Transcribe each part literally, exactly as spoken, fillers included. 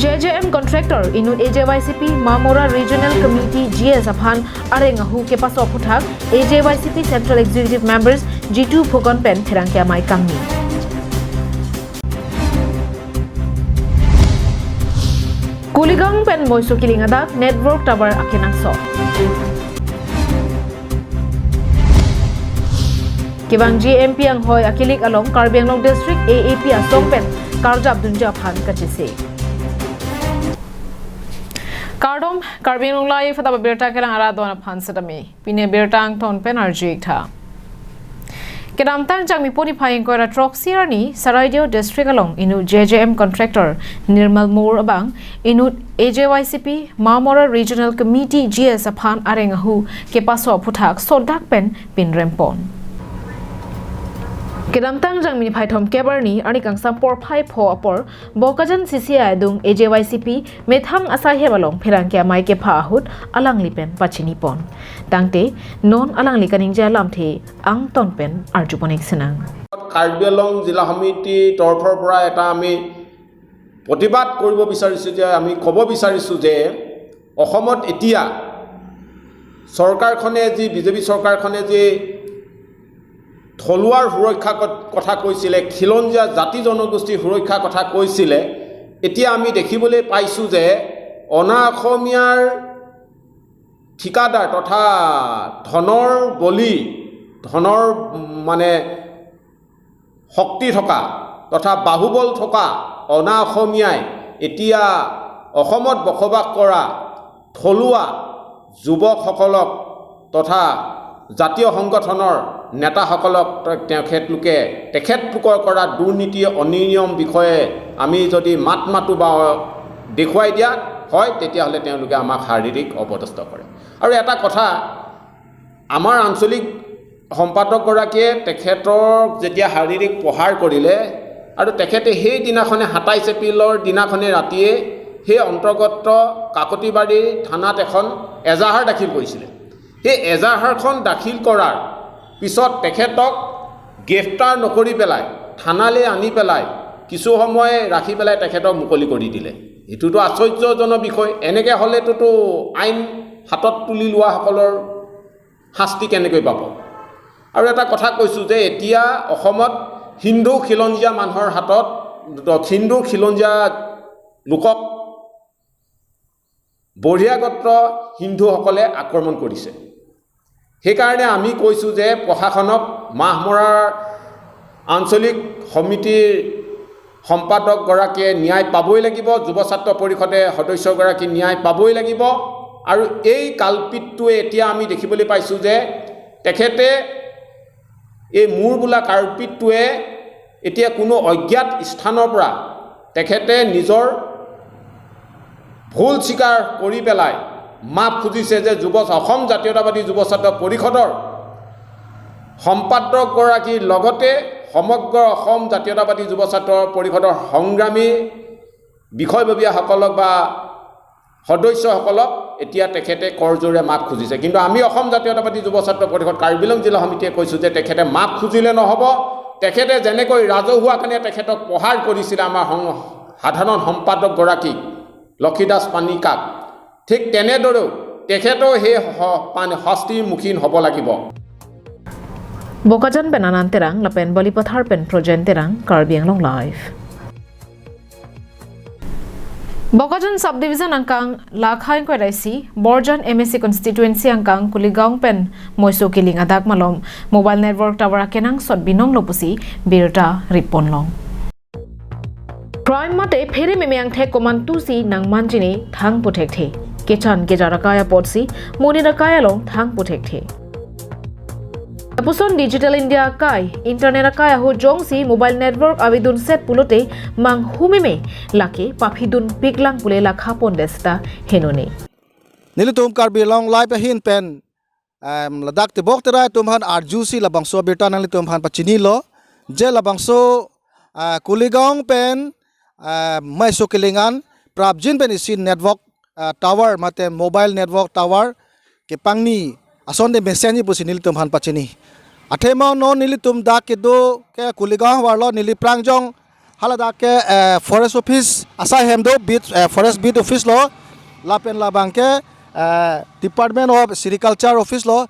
J J M contractor inut A J Y C P Mamora Regional Committee G S aphan areng ahu kepaso aphuthak A J Y C P Central Executive Members Jitu Phukan pen pherangke amei kangni. Kuligaon pen Moiso Killing adak network tower akenangsot. Kevangji M P anghoi akilik along Karbi Anglong District A A P asong pen karjap dunji aphan kachisi. Kardom, Karbi Anglong Live adap abirta kelang arat do-an aphan setame. Pini abirta angton pen arju-ik tha. Kedamtang Jangmi pon niphai ingkoi ra throksi arni Charaideo District along inut J J M contractor Nirmal Mour abang inut A J Y C P Mamora Regional Committee G S aphan areng ahu kepaso aphuthak sodak pen pinrem pon. Kedamtang Jangmi niphai thomkep arni, arni kangsam porphai pho apor Bokajan C C I adung A J Y C P methang asai hem along pherangke amei kepha ahut alangli pen pachini pon. Tangte non alangli kaningje alamthe angton pen arju pon-ik sinang. Karbi আংলং জিলা সমিতিৰ তৰফৰ পৰা এটা আমি প্ৰতিবাদ কৰিব বিচাৰিছোঁ যে, আমি ক'ব বিচাৰিছোঁ যে অসমত এতিয়া চৰকাৰখনে যি, বিজেপি চৰকাৰখনে যি থলুৱাৰ সুৰক্ষা ক-, কথা কৈছিলে, খিলঞ্জীয়া জাতি জনগোষ্ঠীৰ সুৰক্ষা কথা কৈছিলে, এতিয়া আমি দেখিবলৈ পাইছোঁ যে অনা অসমীয়াৰ ঠিকাদাৰ তথা ধনৰ বলি, ধনৰ, উম, মানে শক্তি থকা তথা বাহুবল থকা অনা অসমীয়াই এতিয়া অসমত বসবাস কৰা থলুৱা যুৱকসকলক তথা জাতীয় সংগঠনৰ নেতাসকলক তে-, তেখেতলোকে, তেখেতলোকৰ কৰা দুৰ্নীতি অনিয়ম বিষয়ে আমি যদি মাত মাতোঁ বা দেখুৱাই দিয়া হয়, তেতিয়াহ'লে তেওঁলোকে আমাক শাৰীৰিক অপদস্থ কৰে। আৰু এটা কথা, আমাৰ আঞ্চলিক সম্পাদকগৰাকীয়ে তেখেতক যেতিয়া শাৰীৰিক প্ৰহাৰ কৰিলে আৰু তেখেতে সেই দিনাখনে, সাতাইছ এপ্ৰিলৰ দিনাখনে ৰাতিয়ে সেই অন্তৰ্গত কাকতিবাৰী থানাত এখন এজাহাৰ দাখিল কৰিছিলে। সেই এজাহাৰখন দাখিল কৰাৰ পিছত তেখেতক গ্ৰেপ্তাৰ নকৰি পেলাই থানালৈ আনি পেলাই কিছু সময় ৰাখি পেলাই তেখেতক মুকলি কৰি দিলে। এইটোতো আশ্চৰ্যজনক বিষয়। এনেকে হ'লেতোতো আইন হাতত তুলি লোৱাসকলৰ শাস্তি কেনেকৈ পাব? আৰু এটা কথা কৈছোঁ যে এতিয়া অসমত হিন্দু খিলঞ্জীয়া মানুহৰ হাতত, হিন্দু খিলঞ্জীয়া লোকক বহিৰাগত হিন্দুসকলে আক্ৰমণ কৰিছে। সেইকাৰণে আমি কৈছোঁ যে প্ৰশাসনক মাহমৰাৰ আঞ্চলিক সমিতিৰ সম্পাদকগৰাকীয়ে ন্যায় পাবই লাগিব, যুৱ ছাত্ৰ পৰিষদে সদস্যগৰাকী ন্যায় পাবই লাগিব। আৰু এই কালপিতটোৱে এতিয়া আমি দেখিবলৈ পাইছোঁ যে তেখেতে, এই মোৰ বোলা কালপিতটোৱে এতিয়া কোনো অজ্ঞাত স্থানৰ পৰা তেখেতে নিজৰ ভুল স্বীকাৰ কৰি পেলাই মাফ খুজিছে যে যুৱ, অসম জাতীয়তাবাদী যুৱ ছাত্ৰ পৰিষদৰ সম্পাদকগৰাকীৰ লগতে সমগ্ৰ অসম জাতীয়তাবাদী যুৱ ছাত্ৰ পৰিষদৰ সংগ্ৰামী বিষয়ববীয়াসকলক বা সদস্যসকলক এতিয়া তেখেতে কৰজোৰে মাফ খুজিছে। কিন্তু আমি অসম জাতীয়তাবাদী যুৱ ছাত্ৰ পৰিষদ কাৰ্বি আংলং জিলা সমিতিয়ে কৈছোঁ যে তেখেতে মাফ খুজিলে নহ'ব, তেখেতে যেনেকৈ ৰাজহুৱা কাৰণে তেখেতক প্ৰহাৰ কৰিছিলে আমাৰ সং-, সাধাৰণ সম্পাদকগৰাকীক, লক্ষীদাস পানিকাক, ঠিক তেনেদৰেও তেখেতেও সেই হ-, মানে শাস্তিৰ মুখীন হ'ব লাগিব। Bokajan pen Anand Terang, lapen Balipathar pen Projen Terang, Karbi Anglong Live. Bokajan Subdivision angkang lakha ingkoi ra isi, Borjan M A C Constituency angkang Kuligaon pen Moiso Killing adak malom mobile network tower akenangsot binong lo pusi birta ripon long. Crime mate phere meme angthek komantusi nangmanjine thangpo thekthe. Kechan kejar akai apotsi monit akai along thangpo thekthe. Lapuson Digital India akai, internet akai ahut jongsi mobile network avedun set pulote manghu meme lake paphidun piklang pule lakha pon desta henone. Nelitum Karbi Anglong Live ahin pen, em, ladak tebok terai atum aphan arjusi labangso abirta nanglitum aphan pachinilo, je labangso, ah, Kuligaon pen, ah, Moiso Killing an prapjin pen isi network, ah, tower mate mobile network tower kepangni asonte mesenji pusi nelitum aphan pachini. Athema non nelitum dak kedo ke Kuligaon havarlo, neli prangjong haladak ke, eh, forest office asai hem do, beat, eh, forest beat office lo, lapen labang ke, eh, Department of Sericulture office lo,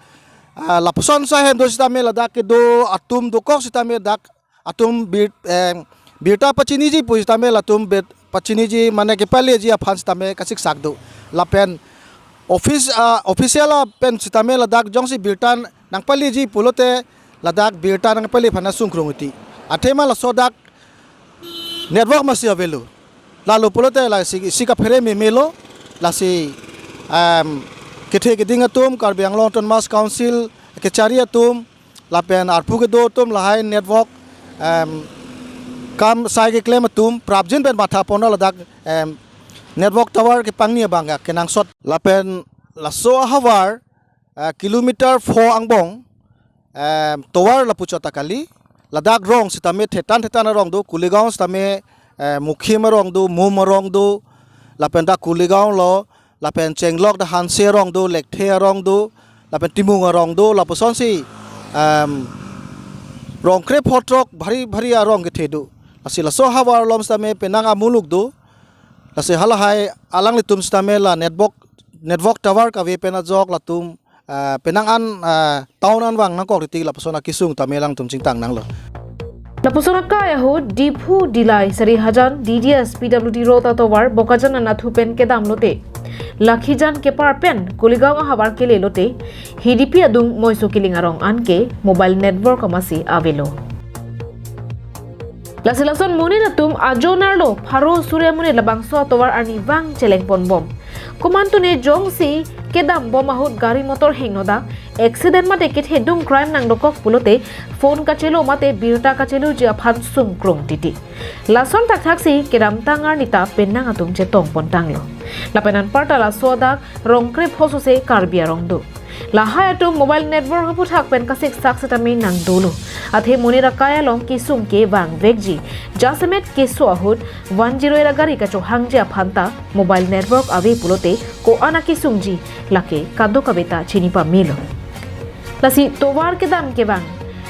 ah, lapuson asai hem do sitame ladak kedo atum dokok sitame dak atum bir, eh, birta pachiniji pu sitame latum bir pachiniji mane kepaleji aphan sitame kasiksak do. Lapen office, ah, official pen sitame ladak jongsi birta nangpaleji pulote ladak birta nangpale aphan sungkrung titi. Athema laso dak network masi avelo. Lalo pulote lasi isi kaphere memelo, lasi, em, kethe keding atum, Karbi Anglong Autonomous Council kechari atum, lapen arpu kedo atum lahai network, em, kam sai keklem atum, prapjin pen matha pon ladak, em, network tower kepangni abang kenangsot. Lapen laso ahavar, eh, kilometer four angbong, eh, tovar lapuchot ta kali, ladak rong sitame thetan thetan arong do, Kuligaon sitame, eh, Mukhim arong do, Mum arong do, lapen dak Kuligaon lo, lapen Chenglok dak Hanse arong do, Lekthe arong do, lapen Timung arong do, lapusonsi, em, rong krepho throk bhari bhari arong kethe do. Lasi laso ahavar along sitame penang amuluk do, lasi halahai alanglitum sitame la network, network tower kave pen ajok latum, ah, penang an, ah, town an vang nangkok titi lapuson akesung tame alangtum chingtang nanglo. Lapuson akai ahut Diphu Dillai Sarihajan D D S P W D road atovar Bokajan anatthu pen kedam lote, Lakhijan kepar pen Kuligaon ahavar kele lote, Hidipi adung Moiso Kiling arong anke mobile network amasi avelo. Lasi lason monit atum ajo nerlo pharo suri amonit labangso atovar arni vang cheleng pon bom. Komantu ne jongsi kedam bom ahut gari motor hingno dak, accident mate kethedung crime nangdokok pulote phone kachelo mate birta kacheloji aphan sungkrung titi. Lason thakthaksi kedamtang arni ta penang atum chetong pon tanglo. Lapen anparta laso adak rong krepho sose Karbi arong do. Lahai atum mobile network aphuthak pen kasiksak sitame nangdolo. Athe monit akai along kesung ke vangvekji. Jasemet keso ahut one zero eight agari kachohangji aphanta mobile network ave pulote ko-an akesungji lake kadokave ta chini pamelo. Lasi tovar kedam kevang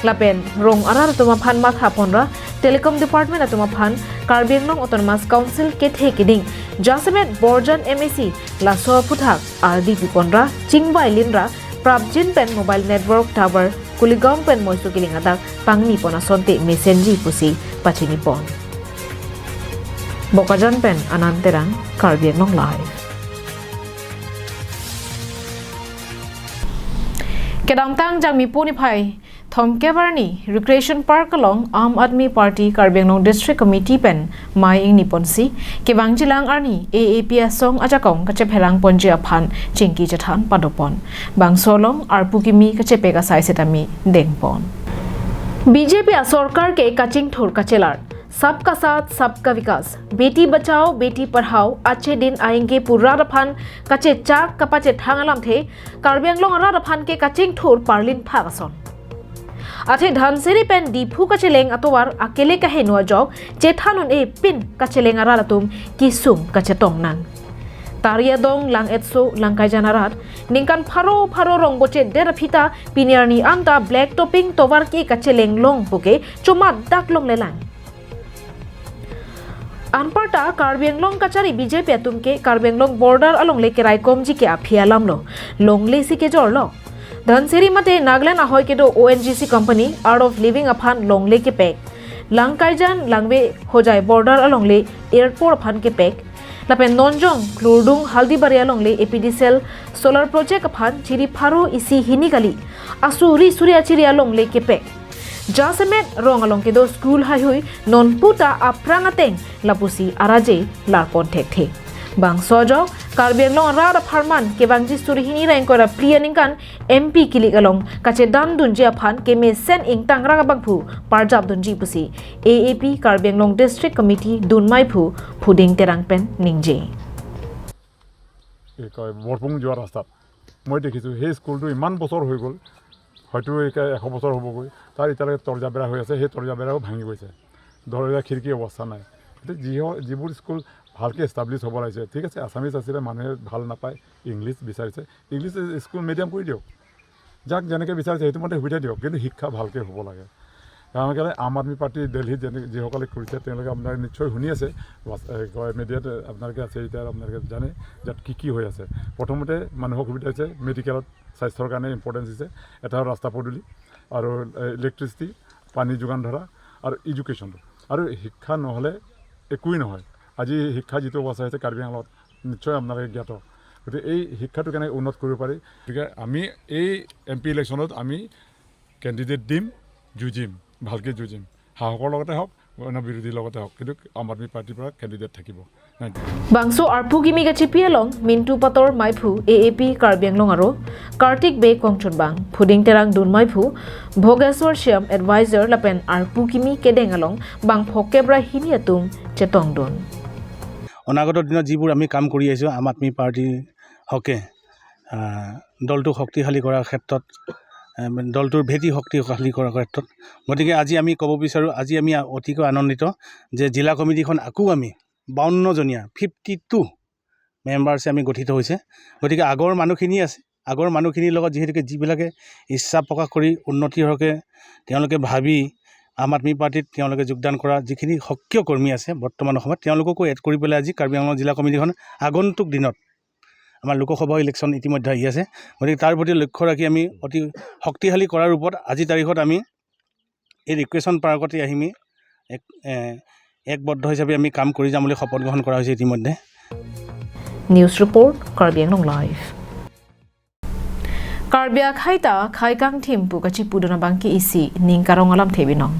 lapen rong arat atum aphan matha ponra, Telecom Department atum aphan, Karbi Anglong Autonomous Council kethe keding, jasemet Borjan M A C laso aphuthak ardi piponra, chingvai linra, prapjin pen mobile network tower Kuligaon pen Moiso Kiling adak pangni pon asonte mesenji pusi pachini pon. Bokajan pen Anand Terang, Karbi Anglong Live. Kedamtang Jangmi niphai thomkep arni Recreation Park along Aam Aadmi Party Karbi Anglong District Committee pen mei ingni ponsi kevangjilang arni A A P asong ajakong kachepherang ponji aphan chingki chethan padopon. Bangso along arpu kimi kachepek asai sitame dengpon. B J P asorkar ke kachingthur kachelar, Sabka Saath Sabka Vikas, Beti Bachao Beti Padhao, Achhe Din Aayenge pu rat aphan kachechak kapachethang alamthe, Karbi Anglong arat aphan ke kachingthur parlin phak ason. Athe Dhansiri pen Diphu kacheleng atovar akele kaheno ajok chethan un-e pin kacheleng arat atum kesung kachetong nang. Tari adong Lang-etso Langkaijan arat ningkan pharo pharo rong boche der aphita pini arni anta black topping tovar ke kacheleng long puke chomat dak longlelang. Anparta Karbi Anglong kachari B J P atum ke Karbi Anglong border alongle keraikomji ke aphi alamlo, longle si kejorlo. Dhansiri mate Nagaland ahoi kedo O N G C company Art of Living aphan longle kepek. Langkaijan Langve Hojai border alongle airport aphan kepek. Lapen Nonjong Klurdung Haldibari alongle A P D C L solar project aphan chiri pharo isi hini kali asuri suri achiri alongle kepek. Jasemet rong along kedo school haihui nonputa aphrang ateng lapusi araje larpon thekthe. Bangso ajok Karbi Anglong arat apharman kevangji suri hini ra ingkoi ra phli aningkan M P kilik along kachedandunji aphan kemesen ingtang rang abangphu parjapdunji pusi A A P Karbi Anglong District Committee dunmai phu Phuding Terang pen ningje. এই কয় বৰপুং যোৱা ৰাস্তাত মই দেখিছোঁ সেই স্কুলটো ইমান বছৰ হৈ গ'ল, হয়তো এতিয়া এশ বছৰ হ'বগৈ, তাৰ এতিয়ালৈকে তৰ্জা বেৰা হৈ আছে, সেই তৰ্জা বেৰাও ভাঙি গৈছে, দৰ্জা খিৰিকী অৱস্থা নাই। গতিকে যি হ-, যিবোৰ স্কুল ভালকৈ এষ্টাব্লিছ হ'ব লাগিছে, ঠিক আছে, আছামিজ আছিলে, মানুহে ভাল নাপায়, ইংলিছ বিচাৰিছে, ইংলিছ স্কুল মিডিয়াম কৰি দিয়ক, যাক যেনেকৈ বিচাৰিছে সেইটো মতে সুবিধা দিয়ক, কিন্তু শিক্ষা ভালকৈ হ'ব লাগে। কাৰণ কেলে আম আদমী পাৰ্টি দিল্লীত যেনে যিসকলে কৰিছে তেওঁলোকে আপোনালোকে নিশ্চয় শুনি আছে, বাছ, এ, কয় মিডিয়াত আপোনালোকে আছে, এতিয়া আপোনালোকে জানে ইয়াত কি কি হৈ আছে। প্ৰথমতে মানুহৰ সুবিধা হৈছে মেডিকেলত, স্বাস্থ্যৰ কাৰণে ইম্পৰ্টেঞ্চ দিছে, এটা ৰাস্তা পদূলি আৰু, এ, ইলেক্ট্ৰিচিটি, পানী যোগান ধৰা আৰু এডুকেশ্যনটো। আৰু শিক্ষা নহ'লে একোৱেই নহয়। আজি শিক্ষা যিটো অৱস্থা হৈছে কাৰ্বি আংলঙত, নিশ্চয় আপোনালোকে জ্ঞাত। গতিকে এই শিক্ষাটো কেনেকৈ উন্নত কৰিব পাৰি, গতিকে আমি এই এম পি ইলেকশ্যনত আমি কেণ্ডিডেট দিম, যুঁজিম, ভালকৈ যুঁজিম, শাসকৰ লগতে হওক, অন্য বিৰোধীৰ লগতে হওক, কিন্তু আম আদমী পাৰ্টিৰ পৰা কেণ্ডিডেট থাকিব। Thank you. Bangso arpu kimi kachipi along Mintu Pator Maiphu, A A P Karbi Anglong aro, Kartik Bey kongchunbang, Phuding Terang Dun Maiphu, Bhogeswar Shyam advisor lapen arpu kimi kedeng along bang phokep ra hini atum chetongdun. অনাগত দিনত যিবোৰ আমি কাম কৰি আহিছোঁ আম আদমী পাৰ্টিৰ হকে, আহ, দলটোক শক্তিশালী কৰাৰ ক্ষেত্ৰত, আহ, দলটোৰ ভেটি শক্তিশালী কৰাৰ ক্ষেত্ৰত, গতিকে আজি আমি ক'ব বিচাৰোঁ, আজি আমি অতিকৈ আনন্দিত যে জিলা কমিটিখন আকৌ আমি বাৱন্নজনীয়া, ফিফটি টু মেম্বাৰ্ছে আমি গঠিত হৈছে। গতিকে আগৰ মানুহখিনি আছে, আগৰ মানুহখিনিৰ লগত যিহেতুকে যিবিলাকে ইচ্ছা প্ৰকাশ কৰি উন্নতিৰ হকে তেওঁলোকে ভাবি আম আদমী পাৰ্টিত তেওঁলোকে যোগদান কৰা যিখিনি সক্ৰিয় কৰ্মী আছে বৰ্তমান সময়ত, তেওঁলোককো এড কৰি পেলাই আজি কাৰ্বি আংলং জিলা কমিটিখন আগন্তুক দিনত আমাৰ লোকসভা ইলেকশ্যন ইতিমধ্যে আহি আছে, গতিকে তাৰ প্ৰতি লক্ষ্য ৰাখি আমি অতি শক্তিশালী কৰাৰ ৰূপত আজিৰ তাৰিখত আমি এই ৰিক্ৰিয়েশ্যন পাৰ্কতে আহি আমি এক, এ, একবদ্ধ হিচাপে আমি কাম কৰি যাম বুলি শপত গ্ৰহণ কৰা হৈছে ইতিমধ্যে। News report, Karbi Anglong Live. Karbi akhei ta khei kangthim pu kachipudun abang ke isi ning karong alamthe binong.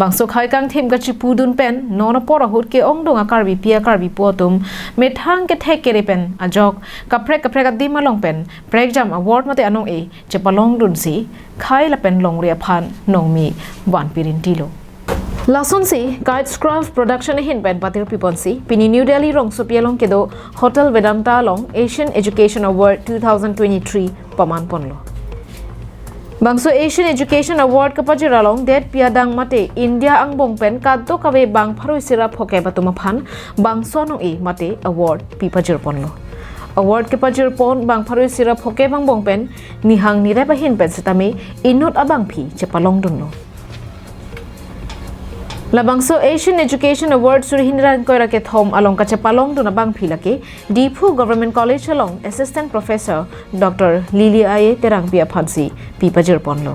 Bangso khei kangthim kachipudun pen non apor ahut ke-ongdung a Karbipi a Karbipo atum methang kethek kere pen ajok kaprek kaprek adim along pen prekjam award mate anong-e chepalongdunsi khei lapen longri aphan nongmi vanpi rintilo. Lasonsi Kite Scruff Production ahin pen patirpiponsi pini New Delhi rongsopi along kedo Hotel Vedanta along Asian Education Award two thousand twenty-three pamanponlo. Bangso Asian Education Award kapajir along detpi adang mate India angbong pen kadokave bang pharo isi ra phokep atum aphan bangso anong-e mate award pipajirponlo. Award kepajirpon bang pharo isi ra phokep angbong pen nihang nirep ahin pen setame inut abangpi chepalongdunlo. Labangso Asian Education Award suri hini ra ingkoi ra kethom along kachepalongdun abangpi lake Diphu Government College along Assistant Professor Doctor Lily Aye Terangpi aphansi pipajirponlo.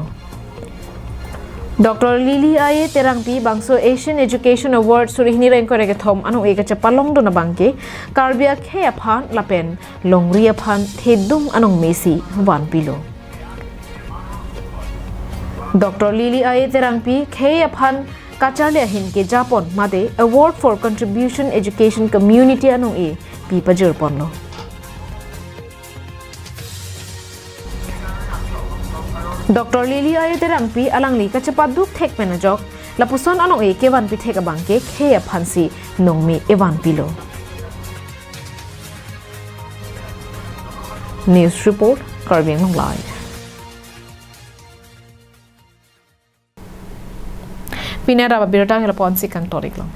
Doctor Lily Aye Terangpi bangso Asian Education Award suri hini ra ingkoi ra kethom anong-e kachepalongdun abang ke Karbi akhei aphan lapen longri aphan thedung anong mesi vanpilo. Doctor Lily Aye Terangpi khei aphan kacharli ahin kejapon mate Award for Contribution Education Community anong-e pipajirponlo. Doctor Lily Aye Terangpi alangli kachepaduk thek pen ajok lapuson anong-e kevanpi thek abang ke khei aphansi nongmi evanpilo. News report, Karbi Anglong Live. Pini ra abirta helo ponsi kangtorik long.